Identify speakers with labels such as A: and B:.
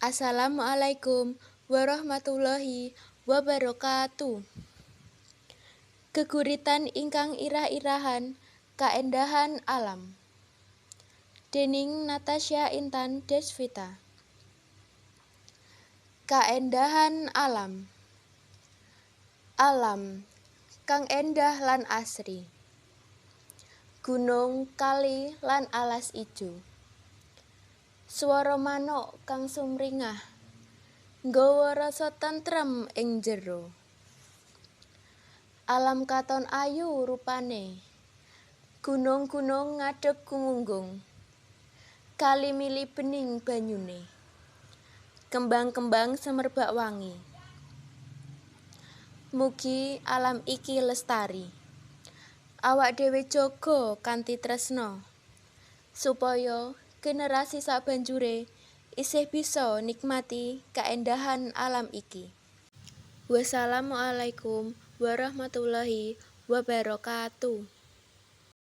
A: Assalamualaikum warahmatullahi wabarakatuh. Geguritan ingkang irah-irahan kaendahan alam. Dening Natasha Intan Desvita. Kaendahan alam. Alam kang endah lan asri. Gunung, kali lan alas ijo. Swara manuk kang sumringah nggawa rasa tentrem ing jero. Alam katon ayu rupane. Gunung-gunung ngadeg gumunggung. Kali mili bening banyune. Kembang-kembang semerbak wangi. Mugi alam iki lestari. Awak dhewe jaga kanthi tresna supaya generasi sabanjure isih bisa nikmati kaendahan alam iki. Wassalamualaikum warahmatullahi wabarakatuh.